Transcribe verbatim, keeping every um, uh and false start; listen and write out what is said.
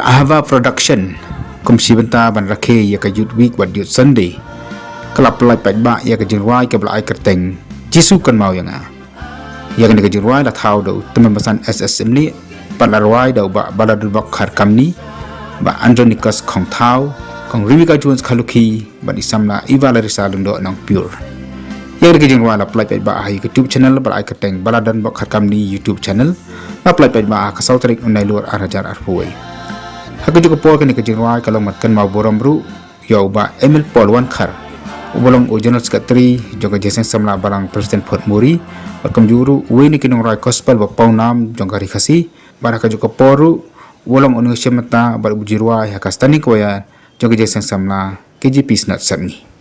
Ahava Production, kum shi bynta ban rakhe ïa ka Youth Week bad Youth Sunday, ka la pyllait paidbah ïa ka jingrwai kaba la ai kyrteng Jisu Kynmaw ïa nga. Ïa kane ka jingrwai la thaw da u Tymmen Basan S S Syiemlieh, bad la rwai da u Bah Baladonbok Kharkamni, Bah Andronicus Khongthaw, Kong Rebecca Jones Kharlukhi, bad i samla Eva Larissa Lyngdoh Nongpyur. Ïa kane ka jingrwai la pyllait paidbah ha YouTube channel ba la ai kyrteng Baladonbok Kharkamni YouTube channel. La pyllait paidbah ha ka saw tarik u Nailur ar hajar arphew wei. Ha kajuh ka por kane ka jingrwai ka long ban kynmaw burom ruh ïa u Bah Emil Paul Wankhar, uba long u General Secretary jong ka Jingïaseng Samla Balang Protestant Port Mori, bad kumjuh ruh uwei na ki nongrwai gospel ba pawnam jong ka Ri Khasi, bad ha kajuh ka por ruh uba long u nongshim bynta bad u jingrwai ha ka Standing Choir jong ka Jingïaseng Samla K J P Synod Sepngi.